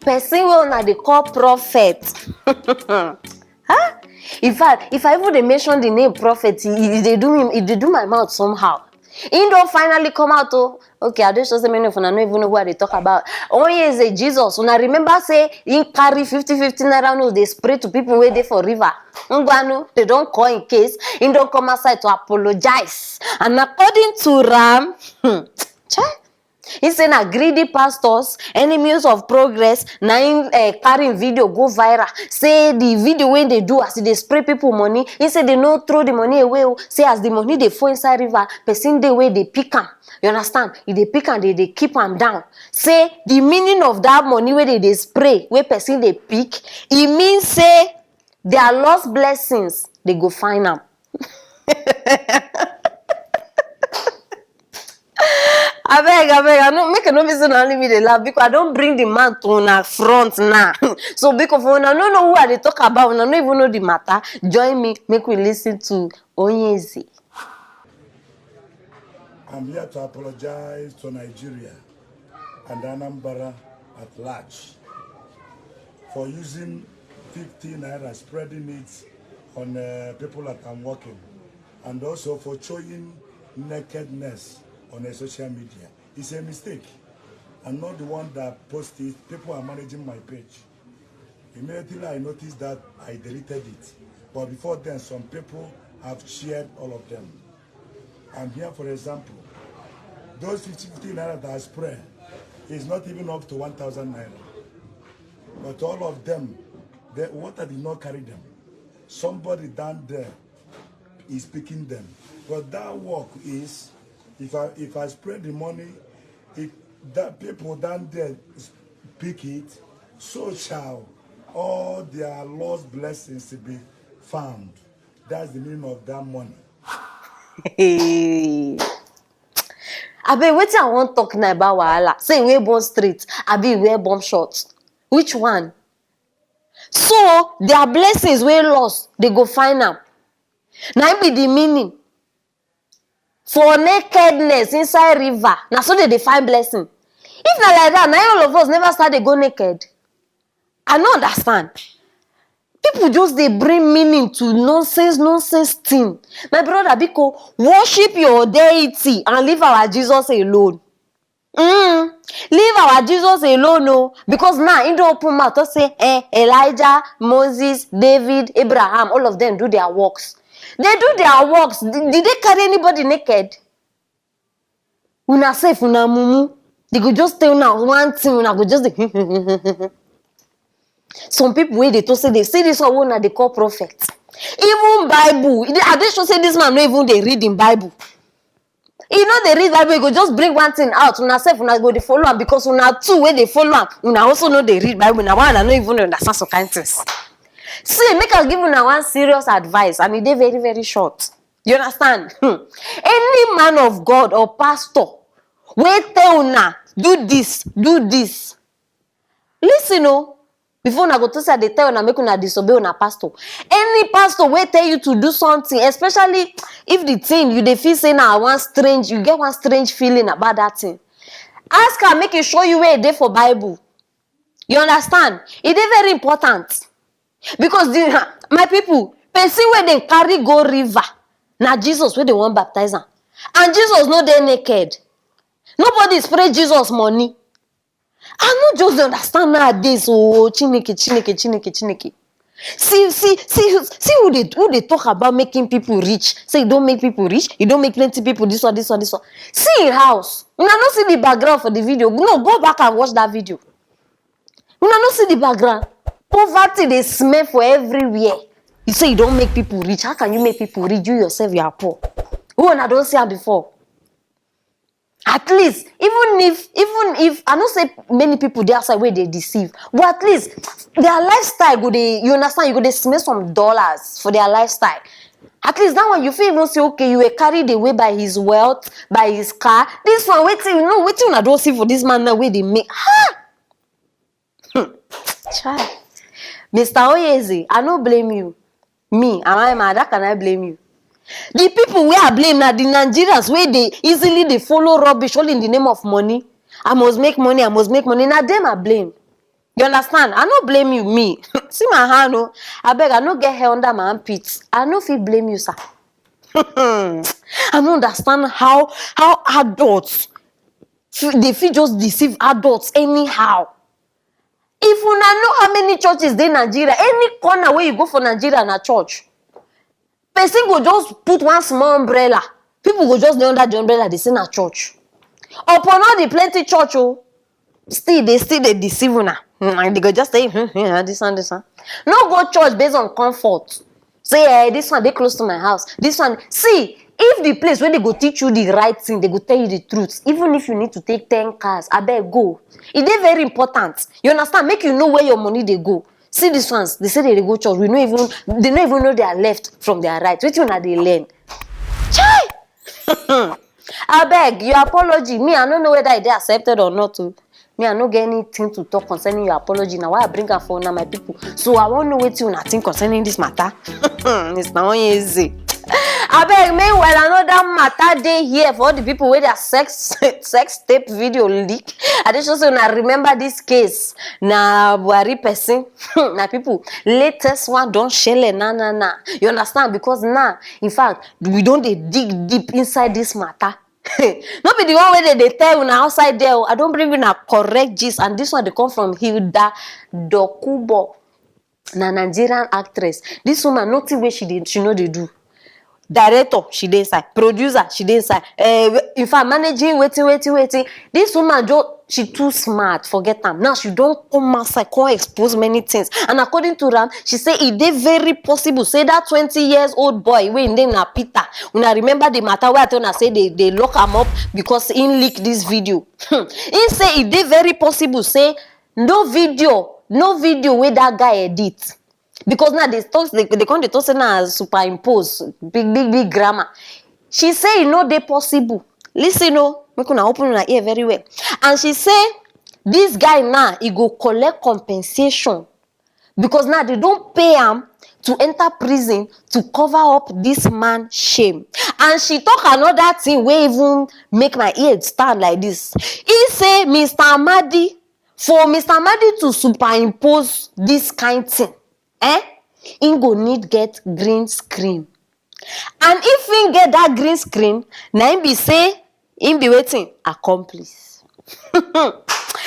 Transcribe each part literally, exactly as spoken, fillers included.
Person wey una dey call prophet. Huh? In fact, if I even dey mention the name prophet, e e dey do me, e dey do my mouth somehow. He don finally come out o. Okay, I dey sure say many of una no even know who I dey talk about. Onye eze Jesus, una remember say he carry fifty fifty naira note dey spray to people wey dey for river. Ngwanu, they don call in case. He don come outside to apologize. And according to Ram, hmm, chai, he say na greedy pastors, enemies of progress, na him eh, carry him video go viral. Say the video wey dey do as e dey spray people money, he say they no throw the money away o. Say as the money dey fall inside river, person dey wey dey pick am. You understand? E dey pick am, dey dey keep am down. Say the meaning of that money wey dey dey spray, wey person dey pick, e mean say their lost blessings dey go find am. Abeg, abeg, I no, make I no be say na only me dey laugh because I don bring the man to una front now. So because for una no know who I dey talk about, una no even know the matter, join me, make we listen to Onyeze. I'm here to apologize to Nigeria and Anambra at large for using fifty naira, spreading it on uh, people that I'm working, and also for showing nakedness on a social media. It's a mistake. I'm not the one that posted it. People are managing my page. Immediately I noticed that, I deleted it. But before then, some people have shared all of them. And here, for example, those fifty naira that I spray is not even up to one thousand naira. But all of them, the water did not carry them. Somebody down there is picking them. But that work is, if I if I spread the money, if that people down there pick it, so shall all their lost blessings be found. That's the meaning of that money. Hey. Abeg, wetin I wan talk now about wahala? Say e wear bomb straight, abi e wear bomb short? Which one? So their blessings wey lost, they go find am. Na im be the meaning. For nakedness inside river, na so they dey find blessing. If na like that, na all of us never start dey go naked. I no understand. People just dey bring meaning to nonsense, nonsense thing. My brother, biko, worship your deity and leave our Jesus alone. Mm. Leave our Jesus alone, no, because now he don open mouth to say, eh, Elijah, Moses, David, Abraham, all of them do their works. They do their works. Did, did they carry anybody naked? Una safe, una mumu. They go just tell una one thing, una go just dey. Some people wey dey talk say they see this one wey una dey call prophet. Even Bible, I dey sure say this man no even dey read in Bible. He no dey read Bible, he go just bring one thing out. Una sef, una go dey follow am because una two wey dey follow am, una also no dey read Bible. Na why una no even dey understand some kind things. See, make I give una one serious advice, and e dey very, very short. You understand? Hmm. Any man of God or pastor wey tell una, "Do this, do this," listen o. Before una go think say I dey tell una make una disobey una pastor. Any pastor wey tell you to do something, especially if the thing you dey feel say na one strange, you get one strange feeling about that thing, ask am make e show you where e dey for Bible. You understand? E dey very important. Because the, my people, person wey dem carry go river, na Jesus wey dem wan baptize am. And Jesus no dey naked. Nobody spray Jesus money. I no just dey understand nowadays o. Chineke, Chineke, Chineke, Chineke. See, see, see, see who dey, who dey talk about making people rich. Say you don make people rich, you don make plenty people this one, this one, this one. See him house. Una no see the background for the video. No, go back and watch that video. Una no see the background. Poverty dey smell for everywhere. You say you don make people rich. How can you make people rich? You yourself, you are poor. Who una don see am before? At least, even if, even if, I know say many people dey outside wey dey deceive, but at least their lifestyle go dey, you understand, you go dey smell some dollars for their lifestyle. At least that one you fit even say, okay, you were carried away by his wealth, by his car. This one, wetin, you know, wetin una don see for this man now wey dey make, ha! Hmm. Chai. Mister Oyeze, I no blame you. Me, am I mad? How can I blame you? The people wey I blame na the Nigerians wey dey easily dey follow rubbish all in the name of money. I must make money, I must make money. Na them I blame. You understand? I no blame you, me. See my hand, oh. I beg, I no get hair under my armpits. I no fit blame you, sir. I no understand how how adults f- they fit just deceive adults anyhow. If una know how many churches dey Nigeria, any corner where you go for Nigeria na church. Person go just put one small umbrella. People go just dey under the umbrella, they say na church. Upon all the plenty church, oh, still they still they deceive una. Hmm, and they go just say, hmm, hmm, ah, this one, this one. No go church based on comfort. Say, eh, this one they close to my house. This one, see, if the place where they go teach you the right thing, they go tell you the truth. Even if you need to take ten cars, I beg go. It is very important. You understand? Make you know where your money they go. See these ones, they say they dey go church. We no even they no even know their left from their right. Which one are they learn? Chai! I beg your apology. Me, I don't know whether it dey accepted or not. Oh. Me, I no get anything to talk concerning your apology. Now why I bring am for now, my people. So I won't know what you think concerning this matter. It's now easy. I beg, meanwhile, another matter day here for all the people where their sex sex tape video leak. I just also now remember this case. Na Buhari person, na people latest one don't shell na na na. You understand? Because now, in fact, we don't dey dig deep inside this matter. No be the one where they, they tell una outside there. Oh, I don't bring una correct gist, and this one they come from Hilda Dokubo, na Nigerian actress. This woman, nothing where she did, she know they do. Director, she dey inside. Producer, she dey inside. Uh, in fact, managing, waiting, waiting, waiting. This woman, jo, she too smart. Forget am. Now she don't come outside, come expose many things. And according to Ram, she say it dey very possible. Say that twenty years old boy, wey im name na Peter. Una remember the matter where I told her say they, they lock am up because he leak this video. Hmm. He say it dey very possible. Say no video, no video where that guy edit. Because now they talk they, they come they talk say na superimpose, big big big grammar. She say e no dey possible. Listen, no, make una open una ear very well. And she say this guy now he go collect compensation because now they don't pay him to enter prison to cover up this man shame. And she talk another thing where even make my ear stand like this. He say Mister Amadi, for Mister Amadi to superimpose this kind thing, eh, im go need get green screen. And if im get that green screen, na im be say im be wetin? Accomplice.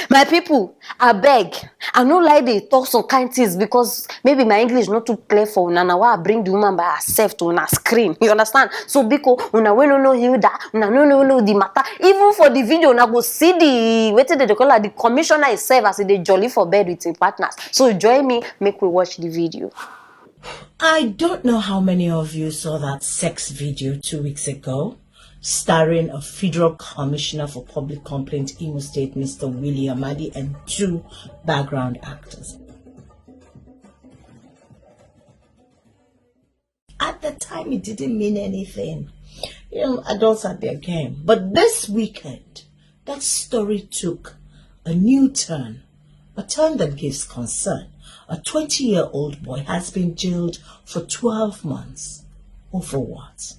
My people, I beg, I no like they talk some kind things because maybe my English not too clear for una. Na why I bring the woman by herself to una screen. You understand? So biko, una we no know Hilda, una no no know the matter. Even for the video, una go see the wetin they call her, the commissioner himself as they jolly for bed with his partners. So join me, make we watch the video. I don't know how many of you saw that sex video two weeks ago, starring a federal commissioner for public complaint, Imo State, Mister Willie Amadi, and two background actors. At the time, it didn't mean anything. You know, adults had their game. But this weekend, that story took a new turn, a turn that gives concern. A twenty year old boy has been jailed for twelve months. Over what?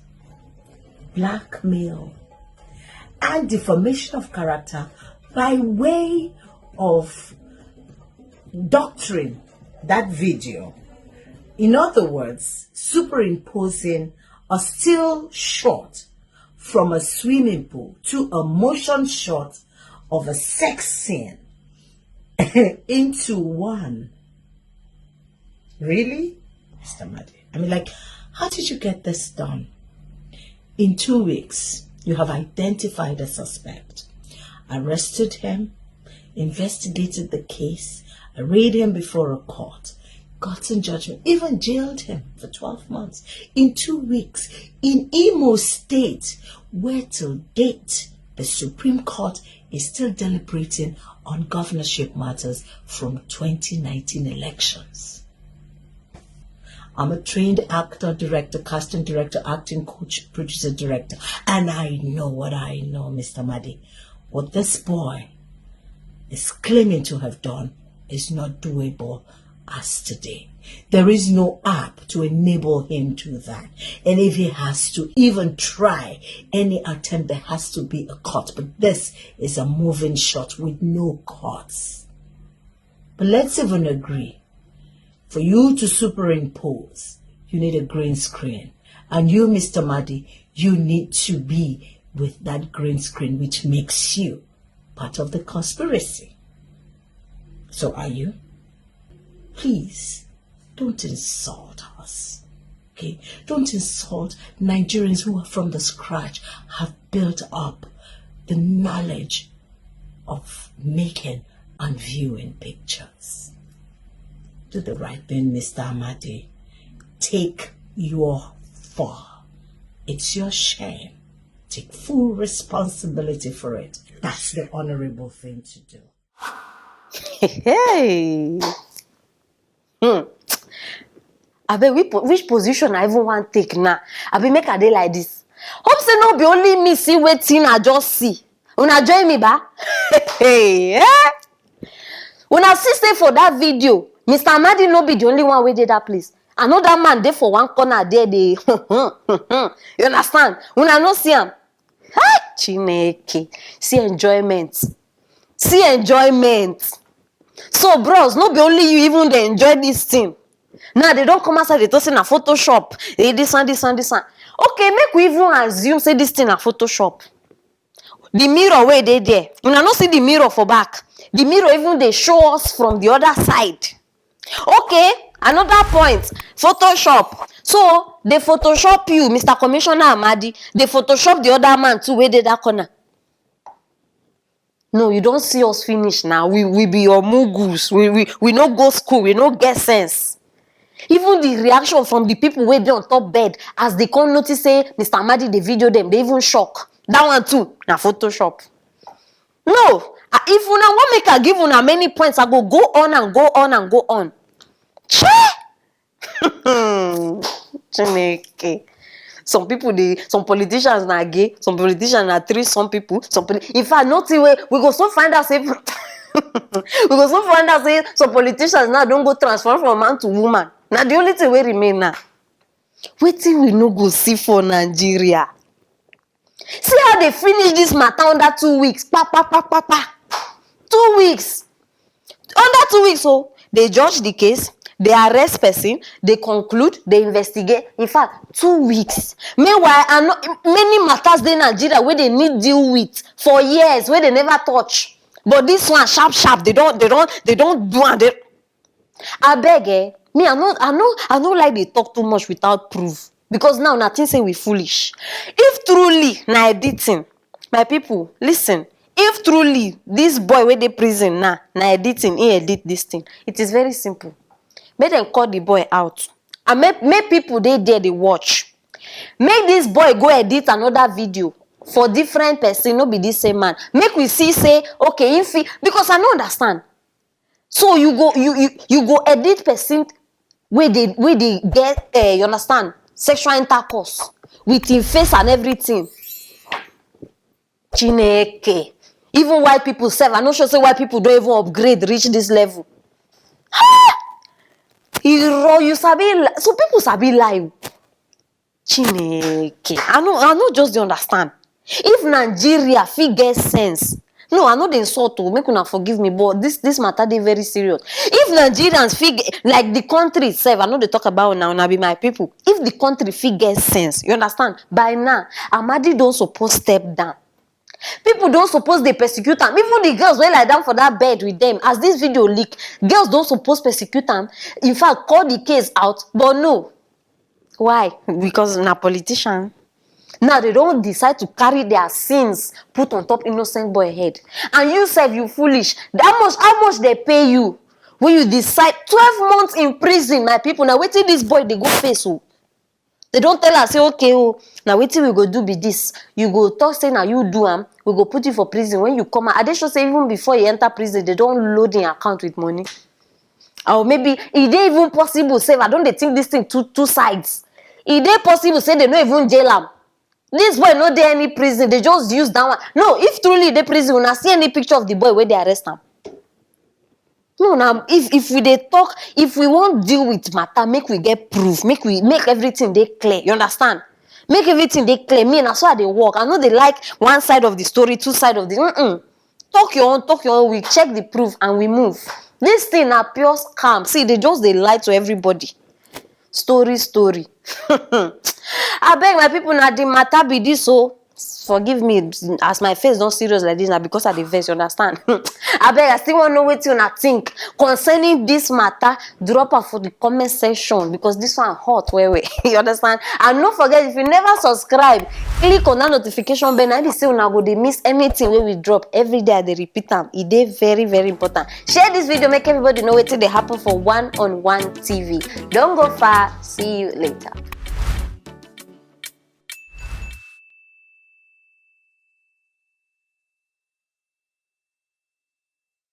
Blackmail and defamation of character by way of doctoring that video. In other words, superimposing a still shot from a swimming pool to a motion shot of a sex scene into one. Really? Mister Amadi. I mean, like, how did you get this done? In two weeks, you have identified a suspect, arrested him, investigated the case, arraigned him before a court, gotten judgment, even jailed him for twelve months. In two weeks, in Imo State, where till date, the Supreme Court is still deliberating on governorship matters from twenty nineteen elections. I'm a trained actor, director, casting director, acting coach, producer, director, and I know what I know, Mister Amadi. What this boy is claiming to have done is not doable as today. There is no app to enable him to that. And if he has to even try any attempt, there has to be a cut. But this is a moving shot with no cuts. But let's even agree, for you to superimpose, you need a green screen. And you, Mister Madi, you need to be with that green screen, which makes you part of the conspiracy. So are you? Please, don't insult us. Okay? Don't insult Nigerians who are from the scratch, have built up the knowledge of making and viewing pictures. Do the right thing, Mister Amadi. Take your fall. It's your shame. Take full responsibility for it. That's the honorable thing to do. Hey. Hmm. Abeg, which, po- which position I even wan take now? Abi make I dey like this? Hope say no be only me see wetin I just see. Una join me, ba? Hey, eh? Una see say for that video, Mister Amadi no be the only one wey dey that place. Another man dey for one corner there, dey you understand? Una no see am? Hey, Chineke, see enjoyment. See enjoyment. So, bros, no be only you even dey enjoy this thing. Now they don come outside, they talk say na Photoshop. Eh, this one, this one, this one. Okay, make we even assume say this thing na Photoshop. The mirror wey dey there, una no see the mirror for back. The mirror even dey show us from the other side. Okay, another point, Photoshop. So they Photoshop you, Mister Commissioner Amadi. They Photoshop the other man too wey dey that corner. No, you don see us finish now. We we be your mugus. We we we no go school. We no get sense. Even the reaction from the people wey dey on top bed as they come notice say Mister Amadi dey video them, they even shock. That one too na Photoshop. No, ah, if una wan make I give una many points, I go go on and go on and go on. Che! Chineke. Some people dey, some politicians na gay, some politicians na three some people. Some poli- in fact, nothing wey we go soon find out say we go soon find out say some politicians now don go transform from man to woman. Na the only thing wey remain now. Wetin we no go see for Nigeria? See how they finish this matter under two weeks. Pa pa pa pa pa. Two weeks. Under two weeks, so they judge the case, they arrest person, they conclude, they investigate. In fact, two weeks. Meanwhile, I know many matters dey Nigeria wey they need deal with for years, wey they never touch. But this one, sharp sharp, they don they don they don do am. They... Abeg, eh, me I no I no I no like dey talk too much without proof, because now na think say we foolish. If truly na editing, my people, listen. If truly this boy wey dey prison now na editing, he edit this thing, it is very simple. Make dem call the boy out and make make people dey there dey watch. Make this boy go edit another video for different person, no be this same man. Make we see say, okay, if he, because I no understand. So you go you you you go edit person wey dey wey dey get, eh, you understand, sexual intercourse with him face and everything. Chineke. Even white people sef, I no sure say white people don even upgrade reach this level. Ha! Iro, you sabi li- some people sabi lie. Chineke, I no I no just dey understand. If Nigeria fit get sense, no, I no dey insult o, make una forgive me, but this this matter dey very serious. If Nigerians fit get, like, the country itself, I no dey talk about una, una be my people. If the country fit get sense, you understand? By now, Amadi don suppose step down. People don suppose dey persecute am. Even the girls wey lie down for that bed with them, as this video leak, girls don suppose persecute am. In fact, call the case out, but no. Why? Because na politician. Now they don decide to carry their sins put on top innocent boy head. And you sef, you foolish. How much how much they pay you when you decide twelve months in prison, my people? Na wetin this boy dey go face o. They don tell am say, okay o, na wetin we go do be this. You go talk say na you do am, we go put you for prison. When you come out, I dey sure say even before you enter prison, they don load him account with money. Or maybe e dey even possible sef, I don dey think this thing two two sides. E dey possible say they no even jail am. This boy no dey any prison, they just use that one. No, if truly e dey prison, una see any picture of the boy wey dey arrest am? No, na if if we dey talk, if we wan deal with matter, make we get proof, make we make everything dey clear. You understand? Make everything dey clear. Me, na so I dey work. I no dey like one side of the story, two side of the. Mm-mm. Talk your own, talk your own, we check the proof and we move. This thing na pure scam. See, they just dey lie to everybody. Story, story. Abeg, my people, na the matter be this o. Forgive me, as my face don serious like this, na because I dey vex, you understand? Abeg, I still wan know wetin una think concerning this matter. Drop am for the comment section, because this one hot well well. You understand? And no forget, if you never subscribe, click on that notification bell. Na be say una go dey miss anything wey we drop. Every day I dey repeat am. E dey very, very important. Share this video, make everybody know wetin dey happen for One on One T V. Don't go far. See you later.